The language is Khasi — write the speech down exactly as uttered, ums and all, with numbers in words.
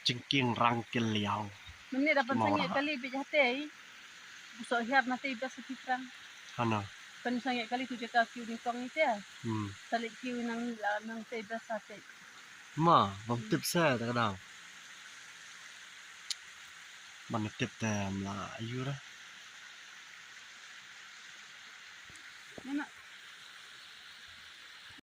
Jingkieng rang ki liaw. Mynne da pynshong ïa kali bit hatei. Busoh hiar na tei best ki krang. Hana. Pynshong ïa kali tu jaka ki uni kong ite. Hmm. Salik ki nang la nang tei best hatei. Ma, bam tip se da kadang. Ban tip te mla ayu ra. Nana